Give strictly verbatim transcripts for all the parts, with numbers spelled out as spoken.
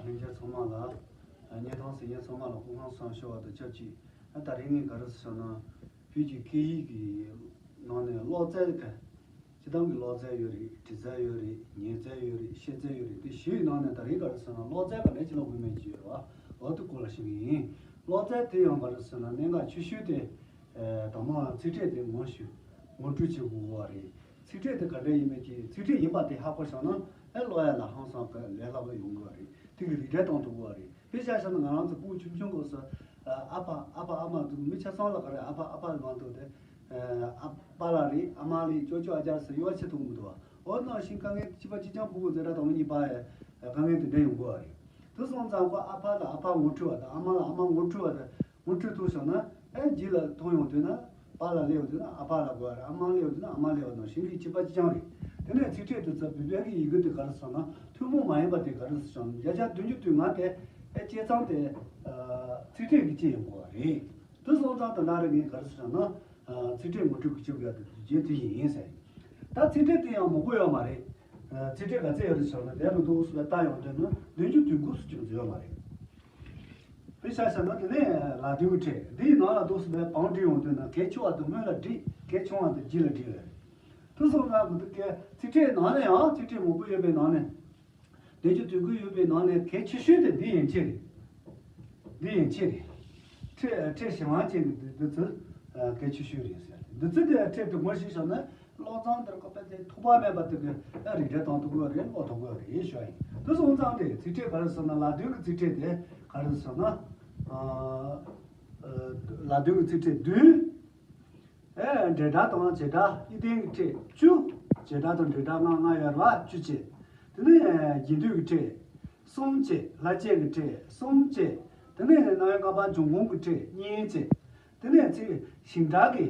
ལྷན་རྒྱས་ཚང་མ་ལ། ཨ། བརྙན་ཐུང་གཟིགས་མཁན་ཚང་མ་ལ་སྐུ་ཁམས་བཟང་ཞུ་བ་དང་ཆབས་ཅིག་ཨ། ད་རིང་ངས་ག་རེ་ཟེར་ན། བོད་ཀྱི་སྐད་ཡིག་གི་ནང་ནས་ཀློག་རྩལ་གྱི། སྤྱིར་བཏང་གི་ཀློག་རྩལ་ཡོད་རེད། འབྲི་རྩལ་ཡོད་རེད། ཉན་རྩལ་ཡོད་རེད། ཤེས་རྩལ་ཡོད་རེད། དེ་བཞི་ཡི་ནང་ནས་ད་རིང་ག་རེ་ཟེར་ན། ཀློག་རྩལ་ག་འདྲ་ཅིག་ཀློག་དགོས་མིན་ཅིག་ཡོད་རེད་བ། འོ་དེ་སྐོར་ལ་ཞུ་གི་ཡིན། ཀློག་རྩལ་དེ་ཡང་ག་རེ་ཟེར་ན། གནད་འགག་ཆེ་ཤོས་དེ། ཨ། དང་པོ་ཚིག་ཕྲད་དེ་ངོ་ཤེས། ངོ་སྤྲོད་བྱེད་དགོས་པ་རེད། ཚིག་ཕྲད་དེ་ག་འདྲ་ཡིན་མིན་གྱི། ཚིག་ཕྲད་ཡིན་པ་དེ་ཧ་གོ་བྱུང་ན། ཨེ། ཀློག་ཡ་ལ་ཧང་སང་གི་ལས་སླ་པོ་ཡོང་གི་རེད། དེ་གི་རིགས་འགྲེ་གཏོང་ཐུབ་ཀྱི་རེད། དཔེ་ཆ་བཞག་ན་ང་རང་ཚོ་ཕྲུ་གུ་ཆུང་ཆུང་སྐབས་སུ། ཨ། ཨ་ཕ། ཨ་ཕ་ཨ་མ་འདུག་མི་ཆ་ཚང་ལ་ག་རེ། ཨ་ཕ་ཨ་ཕ་མ་འདུག་དེ། ཨ། པཱ་ལགས་རེད། ཨ་མ་ལགས། ཅོ་ཅོ་ཨ་ཅག་ཟེར་ཡོད་ཆེ་མཐོང་གི་འདུག་བ། འོ་ནང་བཞིན་དཀའ་ངལ་གཅིག་པ་གཅིག་རྐྱང་ཕྲུ་གུ་འཛིན་གྲྭ་དང་པོ་གཉིས་པ་ཡི་དཀའ་ངལ་དེ་འདྲ་ཡོང་གི་རེད། དེ་སོང་ཙང་ཁོ་ཨ་ཕ་ལ་ཨ་ཕ་ངོ་སྤྲོད་པ་དང་། ཨ་མ་ལ་ཨ་མ་ངོ་སྤྲོད་པ་དང་། ངོ་སྤྲོད་ཐུབ་སོང་ན། ཨེ། རྗེས་ལ་མཐོང་ཡོང་དུས་ན། པཱ་ལགས་སླེབས་ཡོང་དུས་ན་ཨ་ཕ་ལབ་དགོས་རེད། ཨ་མ་སླེབས་ཡོང་དུས་ན་ཨ་མ་སླེབས་པ་ནང་བཞིན་གྱི་གཅིག་པ་གཅིག་རྐྱང་རེད། དེ་ནས་ཚིག་ཕྲད་དེ་ཚོ་བོད་པའི་གི་ཡི་གེ་དེ་ག་རེ་ཟེར་ན། ཐུན་མོང་མ་ཡིན་པ་དེ་ག་རེ་ཟེར་ན། བརྒྱ་ཆ་བདུན་ཅུ་དོན་ལྔ་དེ། ཨེ། བྱས་ཙང་དེ། ཨ། ཚིག་ཕྲད་ཀྱི་ཅིག་ཡོང་དགོས་པ་རེད། དེ་སོང་ཙང་དེ་འདྲ་རེད། ངས་ག་རེ་ཟེར་ན། ཨ། ཚིག་ཕྲད་ངོ་སྤྲོད་ཀྱི་ཅིག་ཡོད་དེ་རྒྱན་དེ་ཡིན་ཟེར། ད་ཚིག་ཕྲད་དེ་ཡང་མང་པོ་ཡོད་མ་རེད། ཨ། ཚིག་ཕྲད་ག་ཚད་ཡོད་རེད་ཟེར་ན། དེབ་ཀྱི་འདུག་སེ་བལྟ་ཡོང་དུས་ན་བདུན་ཅུ་དོན་དགུ་ཙམ་ཅིག་ཡོད་མ་རེད། དཔེ་ཆ་བཞག་ན། དེ་ནས་ལ་དོན་གྱི་ཕྲད། འདིའི་ནང་ལ་འདུག་སེ་བལྟ་བ་འདྲི་ཡོང་དུས་ན། གལ་ཆེ་བ་དེ་སྔོན་ལ་འདྲི། གལ་ཆུང་བ་དེ་རྗེས་ལ་འདྲི་ཡོད་རེད། དེ་སོང་ཙང་མི་འདུག་གས། ཚིག་ཕྲད་ནང་ནས་ཡང་། ཚིག་ཕྲད་མང་པོ་ཡོད་པའི་ནང་ནས། བདུན་ཅུ་དོན་དགུ་ཡོད་པའི་ནང་ནས་གལ་ཆེ་ཤོས་དེ་འདི་ཡན་ཆད་རེད། འདི་ཡན་ཆད་རེད། ཕྲད། ཕྲད་བྱེད་དབང་ཅན་གྱི་འདི་ཚོ། ཨ། གལ་ཆེ་ཤོས་རེད་ཟེར། འདི་ཚོ་དེ་ཕྲད་དེ་ངོ་ཤེས་བྱུང་ན། ཀློག་སྟངས་དེར་ཁོ་པས་དེ་ཐོགས་པ་མེད་པ་དེ་གི། ཨ། རིགས་འགྲེ་གཏོང་ཐུབ་ཀྱི་རེད། ཀློག་ཐུབ་ཀྱི་རེད་ཞུ་བ་ཡིན། དེ་སོང་ཙང་དེ་ཚིག་ཕྲད་ག་རེ་ཟེར་ན། ལ་དོན་གྱི་ཚིག་ཕྲད་དེ་ག་རེ་ཟེར་ན། ཨ། ཨ། ལ་དོན་གྱི་ཚིག་ཕྲད་བདུན། ཨེ། འབྲེལ་སྒྲ་དང་བྱེད་སྒྲ། དབྱེ་བསྟན་གྱི་ཕྲད་བཅུ། བྱེད་སྒྲ་དང་འབྲེལ་སྒྲ་ལྔ། ལྔ་ཡོད་རེད་བ། བཅུ་བྱས། དེ་ནས་རྒྱན་སྡུད་ཀྱི་ཕྲད་གསུམ་བྱས། ལྷ་བཅས་ཀྱི་ཕྲད་གསུམ་བྱས། དེ་ནས་རྣམ་དབྱེ་ལྔ་པ་འབྱུང་ཁུངས་ཀྱི་ཕྲད་གཉིས་བྱས། དེ་ནས་ཚིག་ཞིང་གྲགས་ཀྱི།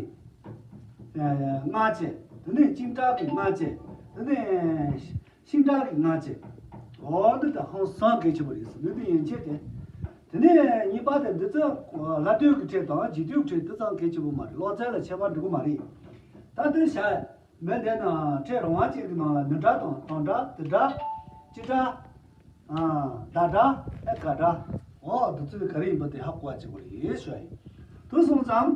ཨེ། ལྔ་བྱས། དེ་ནས་ཅིང་གྲགས་ཀྱི་ལྔ་བྱས། དེ་ནས་ཤིང་གྲགས་ཀྱི་ལྔ་བྱས། འོ་འདི་ད་ཧང་སང་གལ་ཆེན་པོ་རེད་ཟེར། འདི་འདི་ཡན་ཆད་དེ། དེ་ནས་གཉིས་པ་དེ། འདི་ཚོ་ལ་དོན་གྱི་ཕྲད་དང་རྗེས་ཟློས་ཀྱི་ཕྲད་དེ་ཙམ་གལ་ཆེན་པོ་མ་རེད། ཀློག་རྩལ་ལ་ཁྱད་པར་འགྲོ་གི་མ་རེད། ད་འདི་བྱས། མི་འདི་ན་ཕྲད་རང་དབང་ཅན་གྱི་ནང་ལ་ནུ་སྒྲ་དང་དང་སྒྲ། དུ་སྒྲ། སྤྱི་སྒྲ། ཨ། བརྡ་སྒྲ། ཨེ། དགག་སྒྲ། འོ་འདི་ཚོ་ག་རེ་ཡིན་པ་དེ་ཧ་གོ་བ་བྱེད་དགོས་རེད་ཞུ་བ་ཡིན། དེ་སོང་ཙང་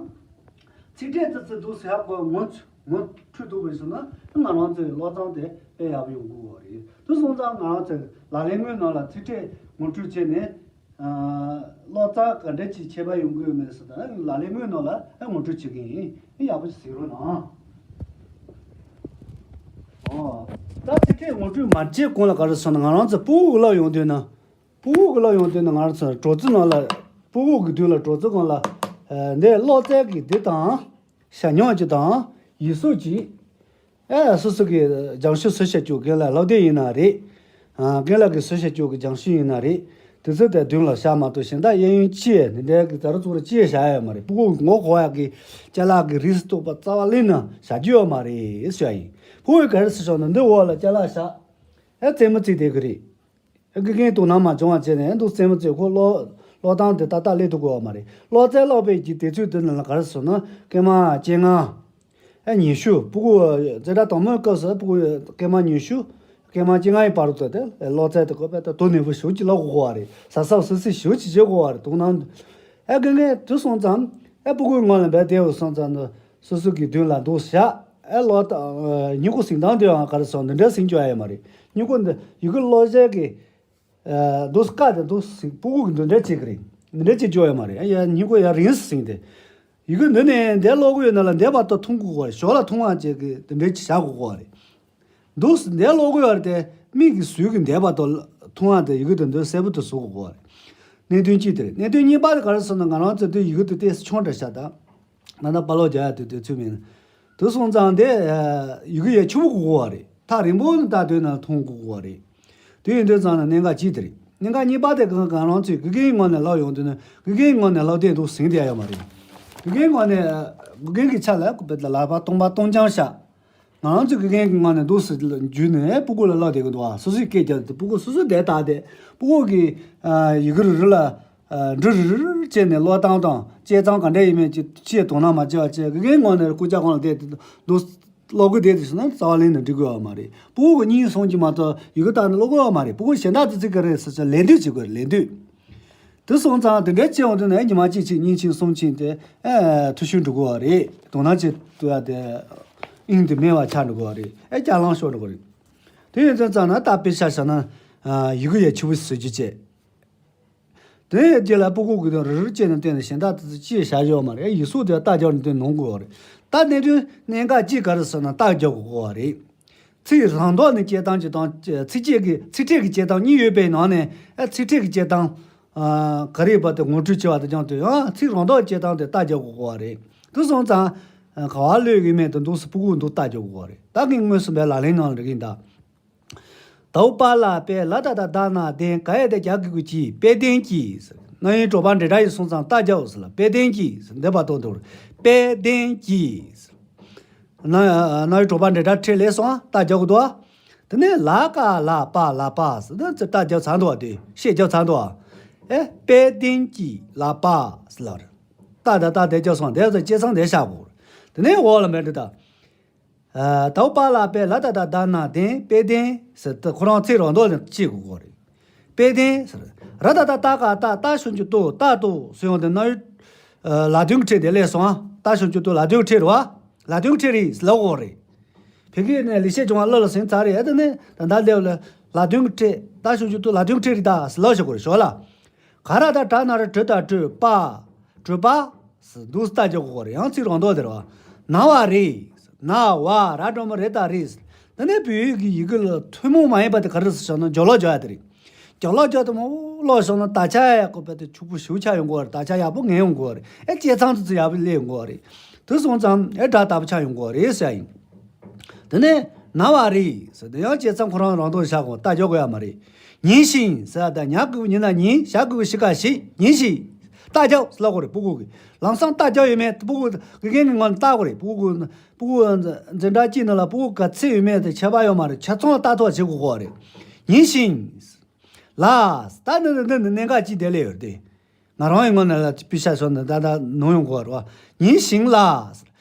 ཚིག་ཕྲད་དེ་ཚོ་འདུག་སེ་ཧ་གོ། ངོ་ངོ་འཕྲོད་ཐུབ་པ་སོང་ན། ང་རང་ཚོའི་ཀློག་སྟངས་དེ་དཔེ་ཡག་པོ་ཡོང་གི་ཡོད་རེད། དེ་སོང་ཙང་ང་རང་ཚོའི་ལག་ལེན་དངོས་ནང་ལ་ཚིག་ཕྲད་ངོ་སྤྲོད་བྱས་ནས། ཨ། ཀློག་རྩལ་ག་འདྲ་ཅིག་ཁྱད་པར་ཡོང་གི་ཡོད་མེད་ཟེར་ན། ལག་ལེན་དངོས་ནང་ལ་ཨ་ངོ་སྤྲོད་བྱེད་ཀྱི་ཡིན། ཨ། ཡག་པོ་ཞིག་གཟིགས་རོགས་གནང་། ཨོ། ད་ཚིག་ཕྲད་ངོ་སྤྲོད་མ་བྱས་གོང་ལ་ག་རེ་ཟེར་ན། ང་རང་ཚོ་ཕྲུ་གུ་ཀློག་ཡོང་དུས་ན། ཕྲུ་གུ་ཀློག་ཡོང་དུས་ན། ང་རང་ཚོ་གྲོགས་ཚོའི་ནང་ལ། ཕྲུ་གུ་གི་དུས་ལ་གྲོགས་ཚོའི་སྒང་ལ། ཨ། འདི་ཀློག་རྩལ་གྱི་འདི་དང་། ཞྭ་སྨྱུག་ཅིག་དང་། ཡིག་གཟུགས་ཅིག་ཨེ། སོ་སོ་གི་སྦྱང་ཤོག་བཟོས་བཞག་རྒྱུ། རྒན་ལགས་སློབ་དེབ་ཡིན་ན་རེད། ཨ། རྒན་ལགས་ཀྱིས་བཟོས་བཞག་རྒྱུ་གི་སྦྱང་ཤོག་ཡིན་ན་རེད། དེ་ཚོ་དེ་མདུན་ལ་བཞག་མ་གཏོགས། གཞན་དག་གཡས་གཡོན་ཅི་ཡང་འདི་འདྲའི་གི་ཛ་དྲག་ཙོག་ར་ཅི་ཡང་བཞག་ཡ་མ་རེད། ཕྲུ་གུ་ངོ་གོ་ཡ་གི་ཅ་ལག་གི་རིགས་སུ་གཏོགས་པ་རྩ་བ་ལེན་ན་བཞག་རྒྱུ་ཡོད་མ་རེད་ཟེར་ཡ་ཡིན། ཕྲུ་གུས་ག་རེ་ཟེར་ཆོག་ན། འདི་འོག་ལ་ཅ་ལག་བཞག་ཨེ། རྩེད་མོ་རྩེ་བསྡད་གི་རེད། དགེ་རྒན་དོ་སྣང་མ་བྱུང་བ་བྱས་ནས་འདུག་རྩེད་མོ་རྩེ། ཁོ་ཀློག་ཀློག་སྟངས་དེ་ཏག་ཏག་སླེབས་ཐུབ་ཀྱི་ཡོད་མ་རེད། ཀློག་རྩལ་བསླབ་པའི་གི་དུས་ཚོད་དེ་ནང་ལ་ག་རེ་ཟེར་ན། སྐར་མ་བཅོ་ལྔ། ཨ། ཉི་ཤུ། ཕྲུ་གུ་འཛིན་གྲྭ་དང་པོའི་སྐབས་སུ་ཕྲུ་གུ་སྐར་མ་ཉི་ཤུ། སྐར་མ་བཅོ་ལྔ་ཡི་བར་དུ་དེ་ཀློག་རྩལ་དེ་ཁོ་པས་ད་དོ་ནན་པོ་ཞེ་པོ་ཅིག་ཀློག་དགོས་པ་རེད། གཟབ་གཟབ་གཟབ་གཟབ་ཞེ་པོ་ཅིག་བྱེད་དགོས་པ་རེད། དོ་སྣང་། ཨ། དགེ་རྒན་དེ་སོང་ཙང་ཨ། ཕྲུ་གུའི་ངོས་ལ་འབད་བསྡད་པ་སོང་ཙང་། སོ་སོ་གི་མདུན་ལ་འདུག་བཞག་ཨ། ཀློག་སྟངས། ཨ། སྨྱུ་གུ་ཟིན་སྟངས་དེའང་ག་རེ་ཟེར། འདི་འདྲ་ཟིན་བཅུག་ཡ་ཡོད་མ་རེད། སྨྱུ་གུ་འདི་ཡི་གེ་ཀློག་བྱེད་ཀྱི། ཨ། འདུག་སེ་བཀག་སྟེ་འདུག་སེ་ཟིན། ཕྲུ་གུ་གིས་འདི་འདྲ་བྱེད་ཀྱི་རེད། འདི་འདྲ་བྱེད་བཅུག་ཡ་མ་རེད། ཨ་ཡ། སྨྱུ་གུ་ཡར་རིང་སེ་ཟིན་ཏེ། ཡི་གེ་འདི་ནས་འདིར་ཀློག་གི་ཡོད་ན་ལ་འདིར་བར་དུ་མཐོང་དགོས་པ་རེད། ཞོར་ལ་མཐོང་བ་བྱེད་ཀྱི་འདི་འདྲ་ཅིག་བཞག་དགོས་པ་རེད། འདུག་སེ་འདིར་ཀློག་གི་ཡོད་རེད་དེ། མིག་གིས་ཟུར་གྱི་འདིར་བར་དུ་མཐོང་བ་དེ། ཡི་གེ་དེ་འདི་གསལ་པོ་དེ་བཟོ་དགོས་པ་རེད། གནད་དོན་གཅིག་དེ་རེད། གནད་དོན་གཉིས་པ་དེ་ག་རེ་ཟེར་ན། ང་རང་ཚོ་འདི་ཡི་གེ་དེ་ཏོག་ཙམ་ཆུང་དྲགས་ཤག་ད་ད་ལྟ་པར་ཀློག་རྒྱག་ཡ་དེ་དུས་ཚོད་མེད་ན། དེ་སོང་ཙང་དེ་ཡི་གེ་ཡར་ཆེ་པོ་དགོས་པ་རེད། ཐག་རིང་པོ་ནས་ལྟ་འདོད་ན་མཐོང་དགོས་པ་རེད། དེ་ཡིན་དུས་ཙང་ན་གནད་འགག་གཅིག་དེ་རེད། གནད་འགག་གཉིས་པ་དེ་ག་ང་རང་ཚོས་དགེ་རྒན་ངོས་ནས་ལབ་ཡོང་དུས་ན། དགེ་རྒན་ངོས་ནས་ལབ་བསྡད་འདུག་ཟིན་བསྡད་ཡ་ཡོད་མ་རེད། དགེ་རྒན་ངོས་ནས། དགེ་རྒན་གྱི་ཆ་ལ་ལག་པ་སྟོང་པ་སྟོང་རྐྱང་བཞག་ང་རང་ཚོ་དགེ་རྒན་གྱི་ངོས་ནས་འདུག་སེ་འཇུས་ནས་ཕྲུ་གུ་ལ་ལབ་བསྡད་ཀྱི་འདུག་ཨ། སོ་སོའི་སྐད་རྒྱབ་སྟེ་ཕྲུ་གུ་སོ་སོ་དེར་བལྟས་ཏེ། ཕྲུ་གུ་གིས། ཨ། ཡི་གེ་རེ་རེ་ལ། ཨ། འབྲུ་རེ་རེ་བྱས་ནས་ཀློག་སྟངས་དང་དཔྱད་རྩོམ་ག་འདྲ་ཡིན་མིན་གྱི་ཆེད་དོ་སྣང་མ་བྱས་པ་བྱས། དགེ་རྒན་ངོས་ནས་སྐུ་ཅག་སྒང་ལ་བསྡད་དེ་འདུག་ཀློག་གི་བསྡད་དེ་སོང་ན་རྩ་བ་ལེན་ནས་འབྲི་དགོས་པ་མ་རེད། སྤུ་གུ་གཉིས་གསུམ་གྱིས་མ་གཏོགས་ཡི་གེ་བཏགས་ནས་ཀློག་དགོས་པ་མ་རེད། སྤུ་གུ་གཞན་དག་དེ་ཚོས་ག་རེ་ཟེར་ཚེ་ལད་ཟློས་བྱེད་དགོས་རེད། ལད་ཟློས། དེ་སོང་ཙང་དེ་འདྲ་བྱས་ཡོང་དུས་ན་ཉི་མ་གཅིག་ཕྱིན་གཉིས་ཕྱིན་གསུམ་ཕྱིན་དེ་ཨེ་འཐུས་ཤོར་འགྲོ་གི་ཡོད་རེད། དོ་སྣང་བྱེད་ཐུབ་ཡ་དེ་དབྱིངས་དེ་མེད་པ་ཆགས་འགྲོ་གི་ཡོད་རེད། ཨེ་རྒྱ་ལངས་ཤོར་འགྲོ་གི་རེད། དེ་ཡིན་ཙང་ཙང་ན་ད་དཔེ་ཆ་བཞག་ན་ཨ་ཡི་གེ་ཡ་ཆུ་བོ་ཟེར་རྒྱུ་བྱས། དེ་ཡི་རྗེས་ལ་སྤུ་གུ་གི་དོན་རི་རི་བཅད་ནས་བསྟན་ནས་གཞན་དག་དེ་ཚོ་ཅི་བྱ་ཡོད་མ་རེད། ཡིག་གཟུགས་དེ་རྟ་རྒྱབ་ནས་དེ་ནོན་དགོས་རེད། ད་གནད་དོན་གནད་འགག་ཅིག་ག་རེ་ཟེར་ན་རྟ་རྒྱབ་དགོས་རེད། ཚིག་རང་ལྡོག་ནས་སྐྱེལ་སྟངས་ཀྱི་དང་ཚིག་བཅད་ཀྱི་ཚིག་ཕྲད་ཀྱི་སྐྱེལ་སྟངས་གཉིས་ཡོད་པའི་ནང་ནས་ཨ་ཚིག་ཕྲད་ཀྱི་སྐྱེལ་སྟངས་ཨ་ག་རེ་བར་དུ་ངོ་སྤྲོད་བྱེད་པ་དང་སྦྱར་དུས་ཡང་ཚིག་རང་ལྡོག་སྐྱེལ་སྟངས་དེ་རྟ་རྒྱབ་དགོས་རེད། དེ་སོང་ཙང་ཨ་ག་བ་ལོས་ཡོད་མེད་དུ་འདུག་སེ་སྤུ་གུ་འདུག་རྟ་རྒྱབ་དགོས་རེད། ད་ངས་དངོས་སུ་བའི་ལག་ལེན་ནང་ལ་རིག་གིན་གདའ། དའོ་པ་ལ་པའི་ལ་ད་ད་ད་ན་ལྡན་ག་ཡ་ད་རྒྱ་གི་གུ་གྱིས་དཔལ་ལྡན་གྱིས། རྣམ་དབྱེ་གྲོགས་པ་འབྲེལ་སྒྲ་ཡིན་སོང་ཙང་རྟ་རྒྱབ་ཟེར་ལ་དཔལ་ལྡན་གྱིས་ཟེར་འདེབས་པ་གཏོང་དུ་དཔལ་ལྡན་གྱིས། རྣམ་དབྱེ་གྲོགས་པ་འབྲེལ་སྒྲ་ཕྲད་ལས་སོང་རྟ་རྒྱབ་གི་འདུག་དེ་ནས་ལ་ཀ་ལ་པ་ལ་པ་ཟེར་ན་ཙི་རྟ་རྒྱབ་ཚར་འདུག་དེ་ཤད་རྒྱབ་ཚར་འདུག་ཨེ་དཔལ་ལྡན་གྱིས་ལ་པ་ཟེར་ལ་རེད། རྟ་ད་རྟ་དེ་རྒྱབ་སོང་དེ་ཚོ་སྐྱེ་ཚང་དེ་བཞག་དགོས། དེ་ནས་འོག་ལ་མེད་འདི་ད། ཨ་དའོ་པ་ལ་པའི་ལ་ད་ད་ད་ན་ལྡན་དཔལ་ལྡན་ཟེར་ཏེ་ཁོ་རང་ཚིག་རང་ལྡོག་ནས་ཅིག་དགོས་རེད། དཔལ་ལྡན་ཟེར། ར་ད་ད་ཏ་ག་ཏ་རྟ་ཞབས་ཀྱུ་རྟོ་རྟ་རྟོ་ཟེར་ཡོང་དེ་རྣམ་དབྱེ་ལ་དོན་གྱི་ཕྲད་དེ་ལས་སོང་ཨ། རྟ་ཞབས་ཀྱུ་རྟོ་ལ་དོན་གྱི་ཕྲད་རེད་བ། ལ་དོན་གྱི་ཕྲད་རེད་ཟེར་ལབ་དགོས་རེད། བོད་སྐད་ནས་ལེགས་བཤད་ལྗོན་དབང་བློ་ལ་ཟིན་ཚར་རེད། ཨ་དེ་ནས་ད་ལྟ་སླེབས་ལ་ལ་དོན་གྱི་ཕྲད་རྟ་ཞབས་ཀྱུ་རྟོ་ལ་དོན་གྱི་ཕྲད་རེད་ད་ཟེར་ལབ་བྱེད་དགོས་རེད་ཞོག་ལ། ག་ར་ད་གྲ་ན་རོ་གྲོ་ད་གྲོད་པ། གྲོད་པ། འདུག་སེ་རྟ་རྒྱབ་དགོས་རེད། ཡང་ཚིག་རང་ལྡོག་དེ་རེད་བ། ན་བ་རེད། ན་བ་ར་སྒྲ་མོ་རེ་ད་རེད། ད་ནི་བོད་ཡིག་གི་ཡི་གེ་ལ་ཐུན་མོང་མ་ཡིན་པ་དེ་ག་རེ་ཟེར་ན་སྦྱོར་ཀློག་སྦྱོར་ཡ་དེ་རེད། སྦྱོར་ཀློག་སྦྱོར་དེ་མོ་ཀློག་སོང་ན་ད་ཆ་ཡ་ཀོ་པ་དེ་ཕྱུག་པོ་ཞེ་པོ་ཆགས་ཡོང་གི་རེད། ད་ཆ་ཡག་པོ་ངེས་ཡོང་གི་རེད། ཨེ་སྐྱེ་ཚང་དེ་ཚོ་ཡག་པོ་སླེབས་ཡོང་གི་རེད། དེ་སོང་ཙང་ཨེ་སྒྲ་དག་པོ་ཆགས་ཡོང་གི་རེད་ཟེར་ཡ་ཡིན། དེ་ནས་ན་བ་རེད་ཟེར་དེ་ཡང་བྱས་ཙང་ཁོ་རང་རང་དོན་བཞག་གོ་རྟ་རྒྱབ་དགོས་ཡ་མ་རེད། ཉིན་ཤིང་ཟེར་ད་ཉ་གི་གུ་ཉི་ན་ཉིན་ཞ་གི་གུ་ཞི་ག་ཞི་ཉིན་ཤིང་། རྟ་རྒྱབ་ཟེར་ལབ་དགོས་རེད་སྤུ་གུ་གི། ལམ་སང་རྟ་རྒྱབ་ཡོད་མེད་སྤུ་གུ་དགེ་རྒན་གྱི་ངོས་ནས་བལྟ་དགོས་རེད། སྤུ་གུ་སྤུ་གུ་འཛིན་གྲྭ་གཅིག་ནང་ལ་སྤུ་གུ་ག་ཚད་ཡོད་མེད་དེ་ཁྱད་པར་ཡོད་མ་རེད། ཆ་ཚང་ལ་ལྟ་ཐུབ་པ་བྱེད་དགོས་ཀྱི་རེད། ཉིན་ཤིང་། ལ། ད་འདི་འདི་འདི་གནད་འགག་ཅིག་དེ་ལས་ཡོད་དེ། ང་རང་ཡི་ངོས་ནས་ལ་དཔེ་ཆ་བཟོ་ནས་ད་ལྟ་ནོར་ཡོང་གི་རེད་བ། ཉིན་ཤིང་ལ།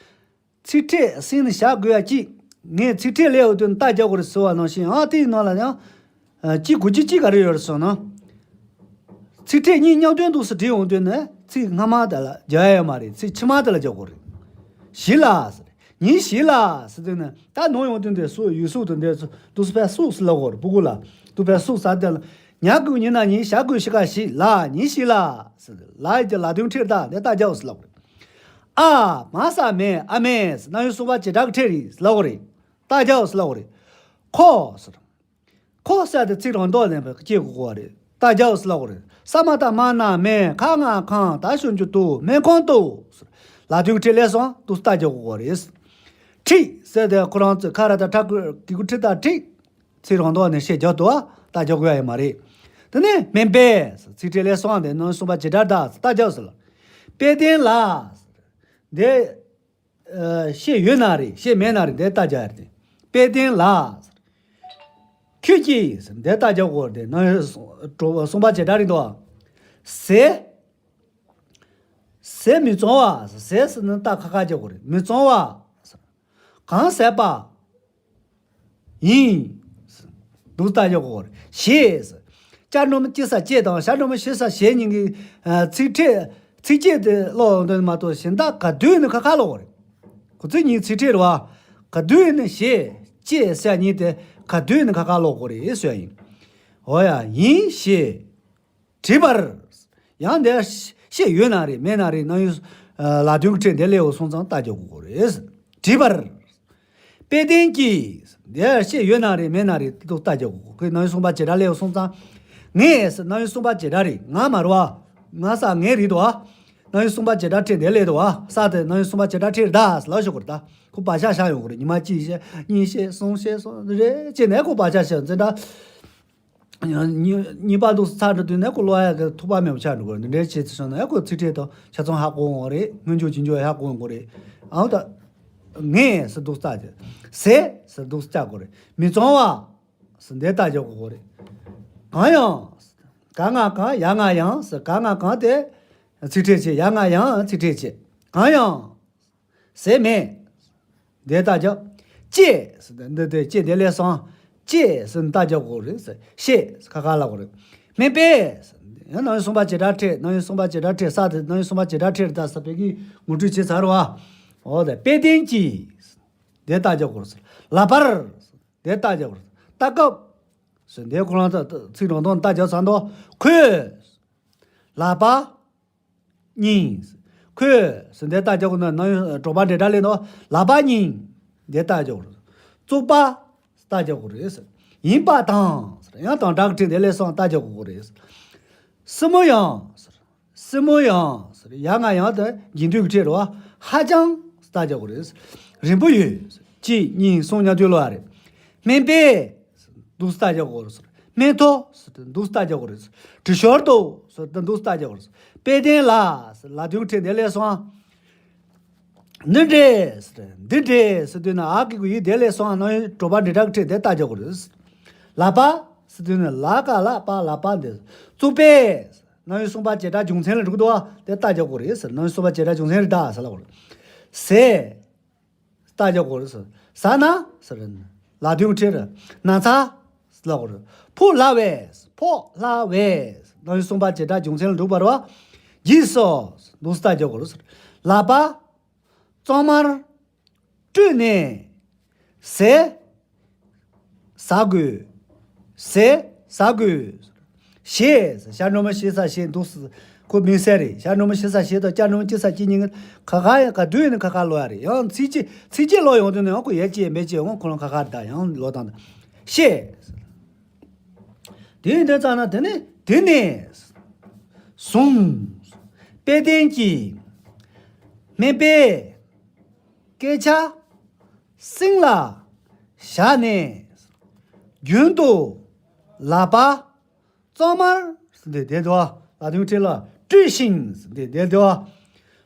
ཚིག་ཕྲད་སེང་ནས་བཞག་དགོས་ཡ་གཅིག་ངས་ཚིག་ཕྲད་ལས་འོ་དོན་རྟ་རྒྱག་དགོས་རེད་ཟེར་བ་ནང་བཞིན་ཨ་དེའི་ནང་ལ་ཡང་། ཨ་གཅིག་དགོས་རྒྱུ་གཅིག་ག་རེ་ཡོད་རེད་ཟེར་ན། ཚིག་ཕྲད་གཉིས་མཉམ་དོན་འདུག་སེ་བྲིས་འོང་དུས་ནས་ཚིག་སྔ་མ་དེ་ལ་རྒྱག་ཡ་ཡོད་མ་རེད། ཚིག་ཕྱི་མ་དེ་ལ་རྒྱག་དགོས་རེད། ཞི་ལ་ཟེར། ཉིན་ཞི་ལ་ཟེར་དུས་ནས་ད་ནོར་ཡོང་དུས་འདི་སུ་ཡུལ་སུག་ཏུ་འདི་སུ་འདུག་སེ་ཕར་སུག་ཟེར་ལབ་དགོས་རེད་སྤུ་གུ་ལ། འདུག་ཕར་སུག་ཟེར་དེ་ལ། ཉ་གི་གུ་ཉི་ན་ཉིན་ཞ་གི་གུ་ཞི་ག་ཞི་ལ་ཉིན་ཞི་ལ་ཟེར་ལ་ཡི་གེ་ལ་དོན་ཕྲད་ད་འདི་རྟ་རྒྱབ་ཟེར་ལབ་དགོས་རེད། ཨ། མ་ས་མེ། ཨ་མེ་ཟེར་རྣམ་དབྱེ་གསུམ་པ་བྱེད་སྒྲ་གི་ཕྲད་རེད་ཟེར་ལབ་དགོས་རེད། རྟ་རྒྱབ་ཟེར་ལབ་དགོས་རེད། ཁོ་ཟེར། ཁོ་ཟེར་དེ་ཚིག་རང་ལྡོག་ལེན་པའི་སྐྱེ་དགོས་རེད། རྟ་རྒྱབ་ཟེར་ལབ་དགོས་རེད། ས་མ་ད་མ་ན་མེ། ཁ་ང་ཁང་། ད་ཞབས་ཀྱུ་རྟོ་མེ་ཁང་དུ་ཟེར། ལ་དོན་གྱི་ཕྲད་ལས་སོང་འདུག་སེ་རྟ་རྒྱབ་དགོས་རེད། ཁྲིད་ཟེར་དེ་ཁོ་རང་ཚོས་ཁ་ར་ད་ཁྲ་གི་གུ་ཁྲི་ད་ཁྲིད། ཚིག་རང་ལྡོག་ནས་ཤད་རྒྱག་ཏུ་བ་རྟ་རྒྱག་དགོས་ཡ་ཡོད་མ་རེད། དེ་ནས་སྨན་པས་ཚིག་ཕྲད་ལས་སོང་དེ་རྣམ་དབྱེ་གསུམ་པ་བྱེད་སྒྲ་ད་རྟ་རྒྱབ་ཟེར་ལ། དཔལ་ལྡན་ལ། འདི་ཤད་ཡོད་ན་རེད། ཤད་མེད་ན་རེད། འདི་རྟ་རྒྱག་ཡ་རེད། དཔལ་ལྡན་ལ། ཁྱོད་ཀྱིས་འདི་རྟ་རྒྱག་དགོས་རེད། རྣམ་དབྱེ་གསུམ་པ་བྱེད་སྒྲ་རེད་འདུག་བ། ཟས། ཟས་མི་བཙོང་བ། ཟས་ཟེར་ན་རྟ་ཁ་ཁ་རྒྱག་དགོས་རེད། མི་བཙོང་བ། གང་ཟས་པ། ཡིན། འདུག་སེ་རྟ་རྒྱག་དགོས་རེད། ཞེས། ཅ་འགྲེང་བུ་ཅི་ས་ཅེས་དང་ཞ་འགྲེང་བུ་ཞེ་ས་ཞེས་གཉིས་ཀྱི་ཚིག་ཕྲད་ཚིག་བཅད་དེ་ཀློག་འོང་དོན་མ་གཏོགས་གཞན་དག་ག་དུས་ནས་ཁ་ཁ་ཀློག་དགོས་རེད། ཁོ་ཚིག་གཉིས་ཚིག་ཕྲད་རེད་བ། ག་དུས་ནས་ཞེས་ཅེས་ཟེར་གཉིས་དེ་ག་དུས་ནས་ཁ་ཁ་ཀློག་དགོས་རེད་ཟེར་ཡིན། འོ་ཡ་ཡིན་ཞེས། དྲིས་པར། ཡང་འདིར་ཤད་ཡོད་ན་རེད་མེད་ན་རེད་རྣམ་དབྱེ་ལ་དོན་གྱི་ཕྲད་འདི་སླེབས་ཡོང་སོང་ཙང་རྟ་རྒྱག་དགོས་རེད། དྲིས་པར། དཔལ་ལྡན་གྱིས། འདིར་ཤད་ཡོད་ན་རེད་མེད་ན་རེད་འདུག་རྟ་རྒྱག་དགོས་ཁོས་རྣམ་དབྱེ་གསུམ་པ་བྱེད་སྒྲ་སླེབས་ཡོང་སོང་ཙང་། ངས་རྣམ་དབྱེ་གསུམ་པ་བྱེད་སྒྲ་རེད་ང་མ་རེད་བ། ང་ས་ངས་རེད་དོ། རྣམ་དབྱེ་གསུམ་པ་བྱེད་སྒྲ་ཕྲད་འདི་སླེབས་དོ། ས་དེ་རྣམ་དབྱེ་གསུམ་པ་བྱེད་སྒྲ་ཕྲད་རེད་ད་ལབ་ཞུ་དགོས་རེད་ད། ཁོ་བག་ཆགས་བཞག་ཡོང་དགོས་རེད། ཉི་མ་གཅིག་བཤད་གཉིས་བཤད་གསུམ་བཤད་སོང་རེད་ཅེས་ནས་ཁོ་བག་ཆགས་བཞག་འཛིན་གྲྭ། གཉིས་པ་འདུག་ཚར་འགྲོ་དུས་ནས་ཁོ་ཀློག་ཡ་གི་ཐུག་པ་མེད་པ་ཆགས་འགྲོ་གི་རེད། འདི་འདྲའི་བྱས་ཚེ་སོང་ན་ཁོ་ཚིག་ཕྲད་དང་ཆ་ཚང་ཧ་གོ་འོང་རེད། སྔོན་འཇུག་རྗེས་འཇུག་ཧ་གོ་འོང་གི་རེད། ཨའོ་ད། ངས་ཟེར་འདུག་རྩ་རྒྱག་ཟས་ཟེར་འདུག་རྩ་དགོས་རེད། མི་གཙང་བ་ཟེར་འདི་རྟ་རྒྱག་དགོས་རེད། གང་ཡང་། ག་ང་གང་ཡ་ང་ཡང་ཟེར་ག་ང་གང་དེ་ཚིག་ཕྲད་བྱེད། ཡ་ང་ཡང་ཚིག་ཕྲད་བྱེད། གང་ཡང་། ཟས་མེད། འདི་རྟ་རྒྱག་ཅེས་ཟེར་ཏེ་འདི་དེ་ཅེས་དེ་ལས་སོང་། ཅེས་ཟེར་ནས་རྟགས་རྒྱག་དགོས་རེད་ཟེར། ཤེས་ཟེར་ཁ་ཁ་ལབ་དགོས་རེད། སྨན་པས་ཟེར། ཡང་རྣམ་དབྱེ་གསུམ་པ་བྱེད་སྒྲ་ཕྲད། རྣམ་དབྱེ་གསུམ་པ་བྱེད་སྒྲ་ཕྲད། ས་དེ་རྣམ་དབྱེ་གསུམ་པ་བྱེད་སྒྲ་ཕྲད་ད་ཟེར་བའི་གི་ངོ་སྤྲོད་བྱས་ཚར་བ། འོ་དེ་དཔེ་དོན་གྱིས་དེ་རྟགས་རྒྱག་དགོས་རེད་ཟེར། ལག་པར་དེ་རྟགས་རྒྱག་དགོས་རེད། ལྟ་སྐབས་ཟེར་འདི་ཁོ་རང་ཚོ་ཚིག་རང་སྟོང་རྟགས་རྒྱག་ཚར་འདུག་ཁོས་ལག་པ་གཉིས། ཁོས་ཟེར་འདི་རྟགས་རྒྱག་དགོས་ན་ནང་གྲོགས་པ་འབྲེལ་སྒྲ་ལས་ནོ། ལག་པ་གཉིས་འདི་རྟགས་རྒྱག་དགོས་རེད། བཙོག་པ་རྟགས་རྒྱག་དགོས་རེད་ཟེར། ཡིན་པ་དང་ཟེར་ཡང་དང་སྒྲ་གི་ཕྲད་འདི་ལས་སོང་རྟགས་རྒྱག་དགོས་རེད་ཟེར། སྲིན་མོ་ཡང་ཟེར། སྲིན་མོ་ཡང་ཟེར་ཡང་ང་ཡང་དེ་རྒྱུན་མཐུད་ཀྱི་ཕྲད་རེད་བ། ཧ་ཅང་རྟགས་རྒྱག་དགོས་རེད་ཟེར། རིང་པོ་ཡོད་ཟེར། གཅིག་གཉིས་གསུམ་མཉམ་འཇུག་ལོ་ཡ་རེད། སྨན་པས་འདུག་སེ་རྟགས་རྒྱག་དགོས་རེད་ཟེར། སྨན་ཐོ་ཟེར་ཏེ་འདུག་སེ་རྟགས་རྒྱག་དགོས་རེད་ཟེར། དྲི་ཞོར་དུ་ཟེར་ཏེ་འདུག་སེ་རྟགས་རྒྱག་དགོས་རེད་ཟེར། དཔེ་དོན་ལ་ཟེར་ལ་དོན་ཕྲད་འདི་ལས་སོང་། འདི་འདྲས་ཟེར་ཏེ་འདི་འདྲས་ཟེར་དུས་ན་འ་གི་གུ་ཡི་འདི་ལས་སོང་། རྣམ་དབྱེ་གྲོགས་པ་འབྲེལ་སྒྲ་གི་ཕྲད་འདི་རྟགས་རྒྱག་དགོས་རེད་ཟེར། ལག་པ་ཟེར་དུས་ན་ལ་ཀ་ལ་པ་ལག་པ་འདི། བཙོག་པས་རྣམ་དབྱེ་གསུམ་པ་བྱེད་སྒྲ་རྒྱུ་མཚན་ལ་འགྲོ་གི་འདུག་བ། དེ་རྟགས་རྒྱག་དགོས་རེད་ཟེར། རྣམ་དབྱེ་གསུམ་པ་བྱེད་སྒྲ་རྒྱུ་མཚན་ལ་རྟགས་ཟེར་ལབ་དགོས་རེད། ཟས། རྟགས་རྒྱག་དགོས་རེད་ཟེར། ཟ་ན་ཟེར། ལ་དོན་ཕྲད་རེད། ན་ཚ་ཟེར་ལབ་དགོས་རེད། ཕོ་ལ་བས། ཕོ་ལ་བས། རྣམ་དབྱེ་གསུམ་པ་བྱེད་སྒྲ་རྒྱུ་མཚན་ལ་འགྲོ་བར་བ། རྗེས་སུ་འདུག་སེ་རྟགས་རྒྱག་དགོས་རེད་ཟེར། ལག་པ་གཙང་མར་བཀྲུས་ནས་ཟས་ཟ་དགོས། ཟས་ཟ་དགོས། ཞེས་ཞྭ་སྒྲོལ་མ་ཞེས་ས་ཞེས་འདུག་སེ། ཁོ་མིང་གསལ་རེད། ཞྭ་སྒྲོལ་མ་ཞེས་ས་ཞེས་དང་སྐྱ་སྒྲོལ་མ་ཅི་ས་ཅི་གཉིས་ཀ་ཁ་ཁ་ག་དུས་ནི་ཁ་ཁ་ལོ་ཡ་རེད། ཡང་ཚིགས་བཅད་ཚིགས་བཅད་ལོ་ཡོང་དུས་ནི་ཡང་ཁོ་ཡ་ཅི་ཡ་མེད་ཅི་ཡོང་ཁོ་རང་ཁ་ཁ་རེད། ད་ཡང་ལོ་དང་ད་ཞེས། དེ་ཡིན་དུས་ཙམ་ན་དེ་ནི་དེ་ནས་བཟུང་དཔེ་དོན་གྱི་སྨན་པས་སྐད་ཆ་སྲིང་ལ་བཞག་ནས་རྒྱུན་དུ་ལག་པ་གཙང་མར་ཟེར་ཏེ་བསྡད་དོ། ལ་དོན་ཕྲད་ལ་བཀྲུས་ཤིང་ཟེར་ཏེ་བསྡད་དོ།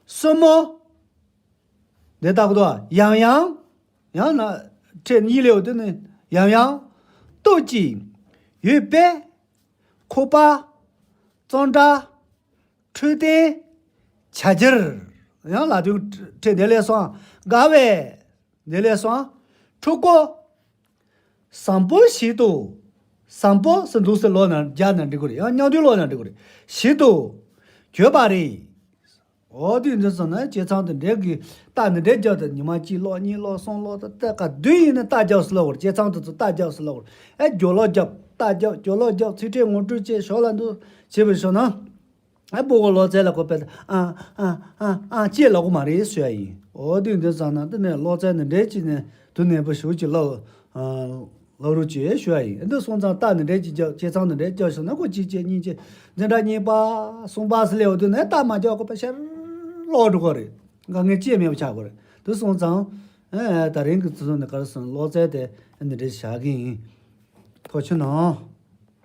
སྲིན་མོ་འདི་ལྟ་བུ་དོ། ཡང་ཡང་། ཡང་ན་ཕྲད་གཉིས་ལས་འོ་དེ་ནི་ཡང་ཡང་། སྟོབས་ཀྱིས་ཡོད་པའི་ཁོག་པ་གཙང་སྦྲ་འཕྲོད་བསྟེན་བྱ་རྒྱུར། ཡང་ལ་དོན་ཕྲད་འདི་ལས་སོང་། དགའ་བས་འདི་ལས་སོང་། ཕྲུ་གུ་བཟང་པོ་ཞིག་ཏུ། བཟང་པོ་ཟེར་འདུག་སེ་ལོག་ན་རྒྱག་ན་འགྲིག་གི་རེད། ཡང་མཉམ་དུ་ལོག་ན་འགྲིག་གི་རེད། ཞིག་ཏུ་གྱུར་པ་རེད། འོ་དུས་འདི་ཚོ་ནི་བྱས་ཙང་དེ་འདྲའི་གི་རྟགས་འདི་འདྲའི་རྒྱག་དང་ཉི་མ་གཅིག་ལོག་གཉིས་ལོག་གསུམ་ལོག་ད་ལྟ་ག་དུས་ཡིན་ན་རྟགས་རྒྱག་སུ་ལོག་གི་རེད། བྱས་ཙང་དེ་ཚོ་རྟགས་རྒྱག་སུ་ལོག་གི་རེད། ཨེ་རྒྱོ་ལོག་རྒྱབ་རྟགས་རྒྱག་རྒྱོ་ལོག་རྒྱབ་ཚིག་ཕྲད་ངོ་སྤྲོད་བྱས་ཞོར་ལ་འདུག་བྱས་པའི་ཞོར་ན། ཨ་སྤུ་གུ་ལོ་ཙཱ་ལ་ཁོ་པས་ཨ་ཨ་ཨ་ཨ་ཅེས་ལབ་གོ་མ་རེད་ཟེར་ཡ་ཡིན། འོ་དུས་འདི་ཙམ་ན་དེ་ནས་ལོ་ཙཱ་འདི་འདྲའི་ཅིག་ནས་དུ་ནས་པོ་ཞུ་ཅིག་ལབ་ལབ་རོགས་ཅེས་ཞུ་ཡ་ཡིན། འདི་སོང་ཙང་རྟགས་འདི་འདྲའི་ཅིག་རྒྱག་བྱས་ཙང་འདི་འདྲའི་རྒྱག་ཤོག་ན་ཁོ་གཅིག་བྱས་གཉིས་བྱས་འཛིན་གྲྭ་གཉིས་པ་གསུམ་པ་ཟེར་ལས་འོ་དུས་ནས་རྟགས་མ་རྒྱག་གོ་པ་ཤར་ལོག་འགྲོ་གོ་རེད། དཀའ་ངལ་ཅེས་མེད་པ་ཆགས་གོ་རེད། དེ་སོང་ཙང་ཨ་ད་རིང་གི་ཚུལ་ནས་ག་རེ་སོང་ལོ་ཙཱ་དེ་འདི་འདྲའི་བཞག་གི་ཡིན། ཐུགས་རྗེ་གནང་།